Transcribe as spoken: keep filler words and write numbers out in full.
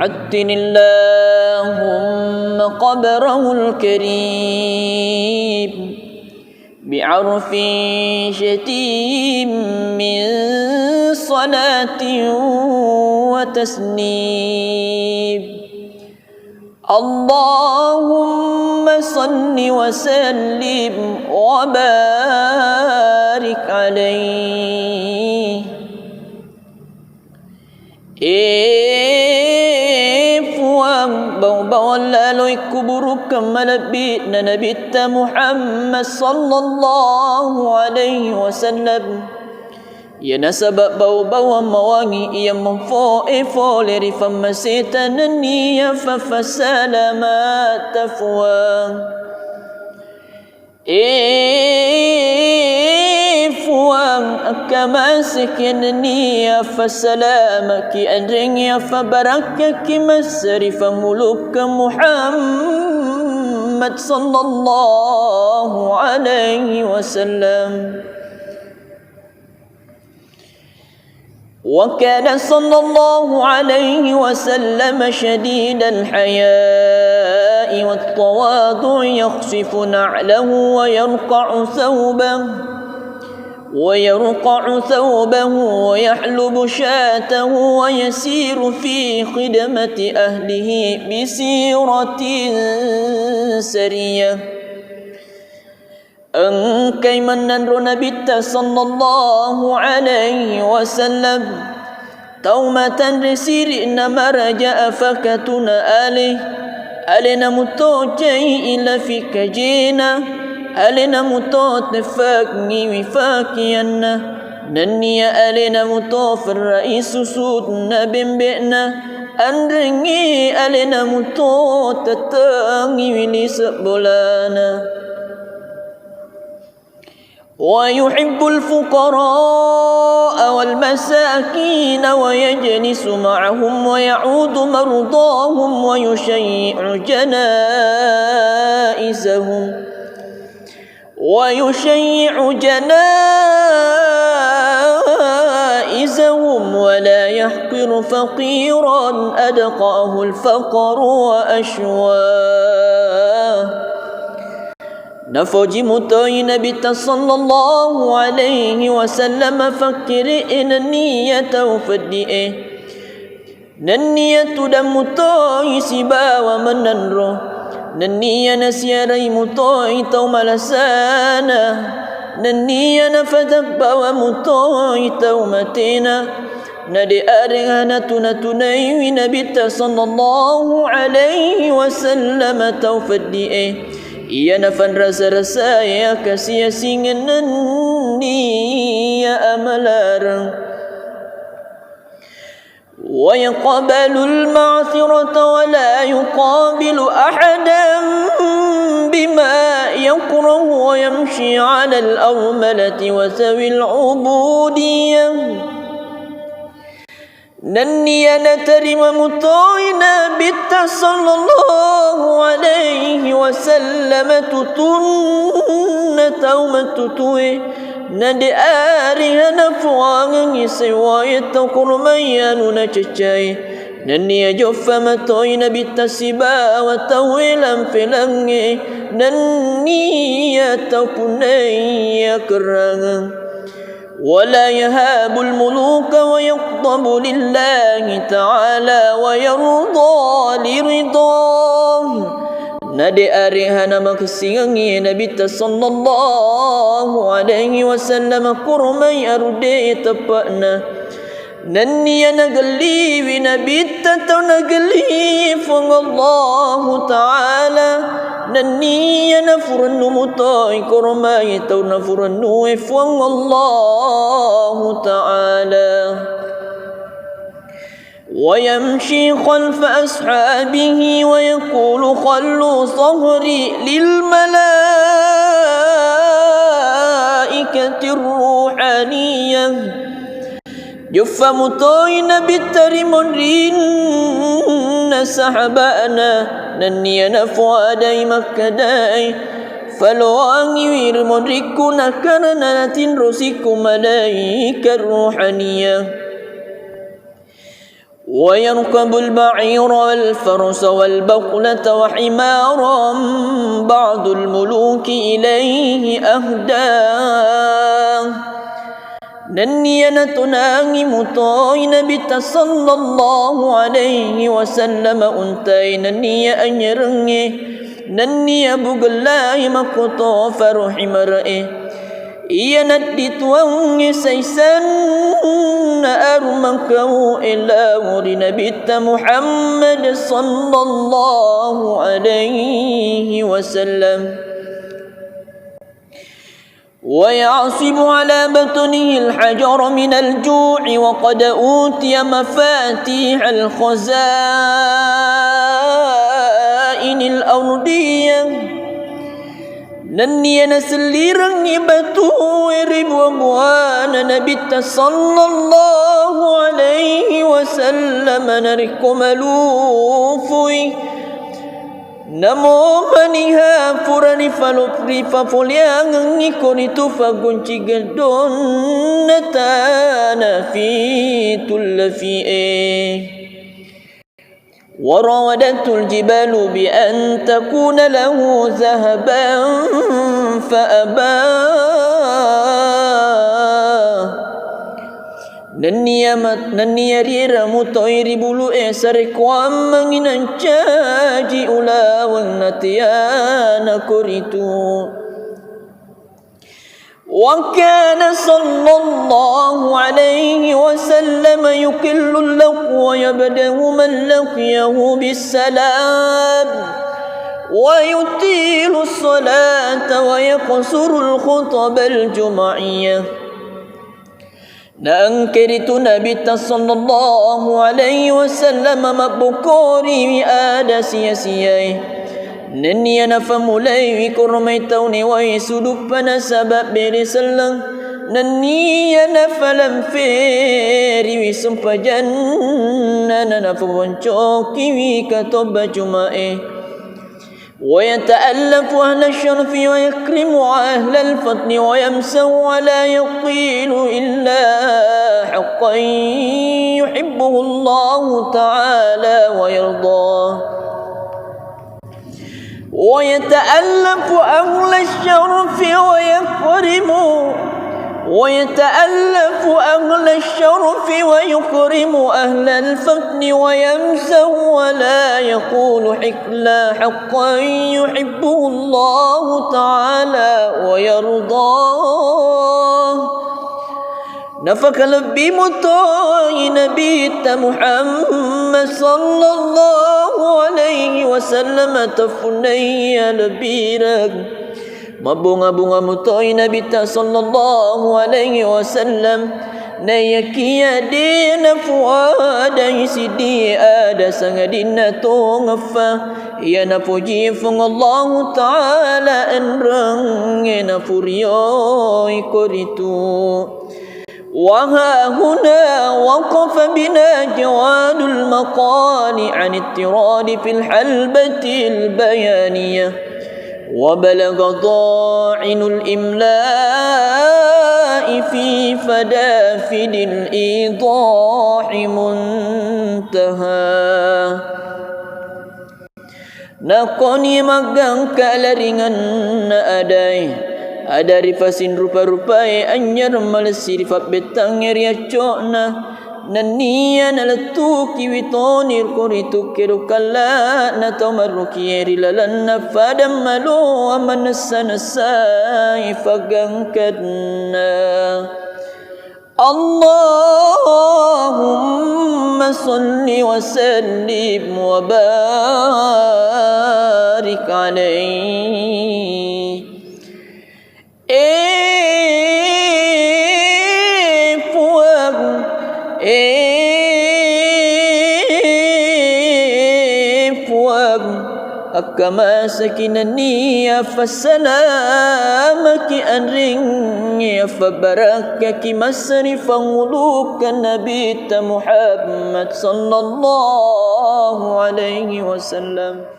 عطر اللهم قبره الكريم بعرف شديد من صلاة وتسليم. اللهم صل وسلم وبارك عليه. E Puang, bau-bauang laloi kuburukeng malebbi'na Nabitta Muhammad sallallahu alaihi wasallam. Iya nasaba bau-bauang mawangi iya mampo'e fole ri fammaseta nenniya faffasalamatta Puang. E Puang, akkamaseki nenniya fassalamaki anrengnge affabarakkaki massa ri fangulukkeng Muhammad sallallahu alaihi wasallam. وكان صلى الله عليه وسلم شديد الحياء والتواضع، يخصف نعله ويرقع ثوبه، ويرقع ثوبه ويحلب شاته ويسير في خدمة أهله بسيرة سرية. Engkai mennanro Nabitta sallallahu alaihi wasallam, tau matanre siri'na maraja afakatuna ale, alena muto cai ilafi kajena, alena muto teffangiwi fakianna, nennia alena muto ferrai susunna bembe'na, anrengnge alena muto tettengiwi lise bolana. ويحب الفقراء والمساكين ويجلس معهم ويعود مرضاهم ويشيع جنائزهم، ويشيع جنائزهم ولا يحقر فقيرا أدقاه الفقر وأشواه. Nafoji mutoi Nabitta sallallahu alaihi wasallam fakkiri'e nenniya tau feddi'e. Nenniya tudang mutoi sibawa menanro. Nenniya nasiarai mutoi tau malasana. Nenniya nafatabbawa mutoi tau matena. Nade areng hanatu-natunaiwi Nabitta sallallahu alaihi wasallam tau feddi'e. Iya nafanrasa-rasae akasiasingeng nenniya amalareng. ويقبل المعذرة ولا يقابل أحدا بما يكره ويمشي على الأرملة وذوي العبودية. Nenniya natarima mutoi Nabitta sallallahu alaihi wasallam tutunna tau matutue, nade ariha nafuangengngi sewae tau koromai anu naceccae. Nenniya joffa matoi Nabitta sibawa tauwe lampelangnge, nenniya tau punnaiya kerrangeng. ولا يهاب الملوك ويغضب لله تعالى ويرضى لرضاه. Nade arehana makessingengngi Nabitta sallallahu alaihi wasallam koromai arudde teppa'na. Nenniya nagelliwi Nabitta tau nagelli Fuang Allahu Ta'ala, nenniya nafurennu mutoi koromai tau nafurennue Fuang Allahu Ta'ala. ويمشي خلف أصحابه ويقول خلوا ظهري للملائكة الروحانية. Joffa mutoi Nabitta ri monrinna sahaba'na, nenniya nafuadai makkedai, faloangiwi ri monrikku nakarana natinrosikku malaika ruhaniyah. ويركب البعير والفرس والبغلة وحمارا بعض الملوك إليه أهداه. Nenniya natonangi mutoi Nabitta sallallahu alaihi wasallam untai nenniya anyerengnge, nenniya bugellai makkoto faru himara'e. Iya naddituangnge saisanna arung mangkau'e lao ri Nabitta Muhammad sallallahu alaihi wasallam. ويعصب على بطنه الحجر من الجوع وقد أوتي مفاتيح الخزائن الأرضية. Nenniya nasellirengngi batue ri bua-buana Nabitta sallallahu alaihi wasallam narekko malufui. Namo maniha pura rifalo-, rifafoleangengngi koritu faggonci geddonna tana fitullafi'e. وراودته الجبال بأن تكون له ذهبا فأبى. Nenniya mat-, nenniya riera mutoi ri bulu'e sarekkuammengngi nancaji ulaweng nateyana koritu. وكان صلى الله عليه وسلم يقل اللقو ويبدأ من لقيه بالسلام ويطيل الصلاة ويقصر الخطب الجمعية. Naengka ritu Nabitta sallallahu alaihi wasallam mabbokoriwi ada sia-siae. Nenniya nafamulaiwi koro mai tau newae suduppa nasaba bere selleng. Nenniya nafalamferiwi sempajanna, na nafaponcokiwi katobba Juma'e. ويتألف أهل الشرف ويكرم أهل الفضل ويمسه ولا يقيل إلا حقا يحبه الله تعالى ويرضاه. ويتألف أهل الشرف ويكرم، ويتألف أهل الشرف ويكرم أهل الفضل ويمسه ولا يقول إلا حقا يحبه الله تعالى ويرضاه. Nafakalebbi mutoi Nabitta Muhammad sallallahu alaihi wasallam tafunnaiya lebbireng. Mabbunga-bunga mutoi Nabitta sallallahu alaihi wasallam. Naiyakiya de nafuadai siddi ada sangadinna tongeffa. Iya napoji Fuang Allahu Ta'ala enrengnge nafurioi koritu. وها هنا وقف بنا جواد المقال عن اضطراد في الحلبة البيانية، وبلغ ضاعن الإملاء في فدافد الإيضاح منتهى. Nakkoni maggangka laringanna adae, ada ripasinrupa-rupae anyar malessi rifabbettangnge ri acco'na, nenniya nalettukiwi toni ko ritu kedo kalla'na tau marrukie ri lalenna padang maloa manessa-nessai faggangkanna. اللهم صل وسلم وبارك عليه. Eh, Puang, eh, Puang. Akkamasaki nenniya fassalamaki anringnge, affabarakkaki massari fanguluka Nabitta Muhammad sallallahu alaihi wasallam.